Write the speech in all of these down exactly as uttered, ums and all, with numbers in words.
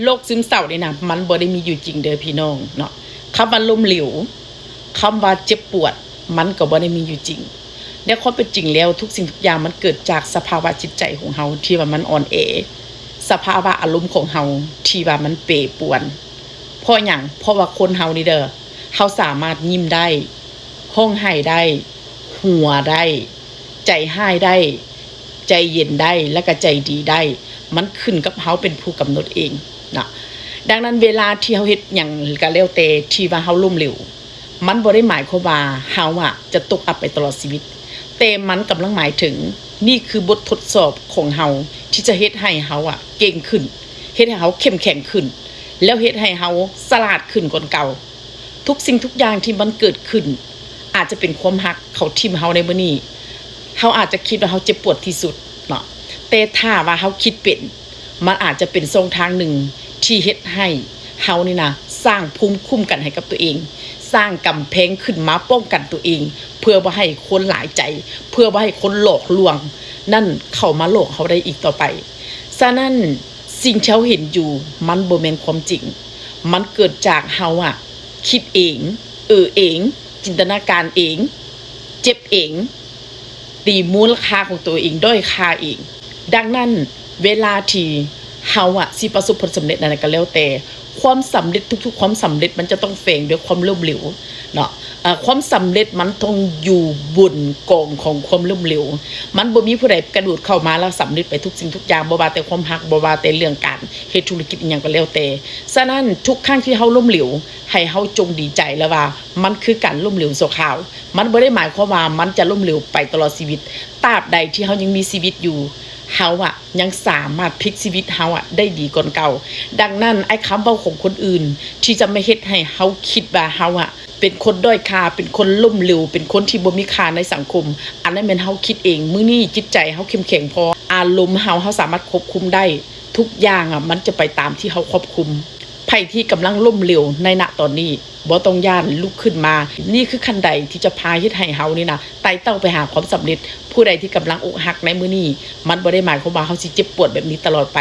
โรคซึมเศร้านี่นะ มันบ่ได้มีอยู่จริงเด้อพี่น้องเนาะ คำว่าล้มเหลว คำว่าเจ็บปวด มันก็บ่ได้มีอยู่จริง ในความเป็นจริงแล้ว ทุกสิ่งทุกอย่างมันเกิดจากสภาวะจิตใจของเฮาที่ว่ามันอ่อนแอ สภาวะอารมณ์ของเฮาที่ว่ามันเปรปรวน เพราะหยัง เพราะว่าคนเฮานี่เด้อ เฮาสามารถยิ้มได้ ร้องไห้ได้ หัวได้ ใจฮ้ายได้ ใจเย็นได้ และก็ใจดีได้ มันขึ้นกับเฮาเป็นผู้กำหนดเองเนาะ ดังนั้นเวลาที่เฮาเฮ็ดหยังก็แล้วแต่ที่ว่าเฮาล้มเหลว มันบ่ได้หมายความว่าเฮาอะจะตกอับไปตลอดชีวิต แต่มันกำลังหมายถึง นี่คือบททดสอบของเฮาที่จะเฮ็ดให้เฮาอะเก่งขึ้น เฮ็ดให้เฮาเข้มแข็งขึ้น แล้วเฮ็ดให้เฮาฉลาดขึ้นกว่าเก่า ทุกสิ่งทุกอย่างที่มันเกิดขึ้น อาจจะเป็นความฮักเขาถิ่มเฮาในมื้อนี้ เฮาอาจจะคิดว่าเฮาเจ็บปวดที่สุดเนาะ แต่ถ้าว่าเฮาคิดเป็น มันอาจจะเป็นช่องทางหนึ่งที่เฮ็ดให้เฮานี่นะ สร้างภูมิคุ้มกันให้กับตัวเอง สร้างกำแพงขึ้นมาป้องกันตัวเอง เพื่อบ่ให้คนหลายใจ เพื่อบ่ให้คนหลอกลวงนั่นเข้ามาหลอกเฮาได้อีกต่อไป ฉะนั้นสิ่งที่เฮาเห็นอยู่มันบ่แม่นความจริง มันเกิดจากเฮาอะคิดเอง เออเอง จินตนาการเอง เจ็บเอง ตีมูลค่าของตัวเอง ด้อยค่าเอง ดังนั้นเวลาที่เฮาอะสิประสบผลสำเร็จอันใดก็แล้วแต่ ความสำเร็จทุกๆความสำเร็จมันจะต้องแฝงด้วยความล้มเหลวเนาะ เอ่อ ความสำเร็จมันต้องอยู่บนกองของความล้มเหลว มันบ่มีผู้ใดกระโดดเข้ามาแล้วสำเร็จไปทุกสิ่งทุกอย่าง บ่ว่าแต่ความฮัก บ่ว่าแต่เรื่องการเฮ็ดธุรกิจอิหยังก็แล้วแต่ ฉะนั้นทุกครั้งที่เฮาล้มเหลว ให้เฮาจงดีใจแล้วว่ามันคือการล้มเหลวชั่วคราว มันบ่ได้หมายความว่ามันจะล้มเหลวไปตลอดชีวิต ตราบใดที่เฮายังมีชีวิตอยู่ เฮาอะยังสามารถพลิกชีวิตเฮาอะได้ดีกว่าเก่า ดังนั้นไอ้คำเว้าของคนอื่นที่จะมาเฮ็ดให้เฮาคิดว่าเฮาอะเป็นคนด้อยค่า เป็นคนล้มเหลว เป็นคนที่บ่มีค่าในสังคม อันนั้นแม่นเฮาคิดเอง มื้อนี้จิตใจเฮาเข้มแข็งพอ อารมณ์เฮา เฮาสามารถควบคุมได้ ทุกอย่างอะมันจะไปตามที่เฮาควบคุม ไผที่กำลังล้มเหลวในณตอนนี้ บ่ต้องย้าน ลุกขึ้นมา นี่คือขั้นไดที่จะพาเฮ็ดให้เฮานี่นะ ไต่เต้าไปหาความสำเร็จ ผู้ใดที่กำลังอกหักในมื้อนี้ มันบ่ได้หมายความว่าเฮาสิเจ็บปวดแบบนี้ตลอดไป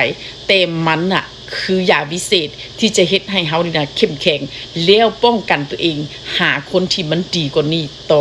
แต่มันน่ะคือยาวิเศษที่จะเฮ็ดให้เฮานี่นะเข้มแข็ง แล้วป้องกันตัวเอง หาคนที่มันดีกว่านี้ต่อ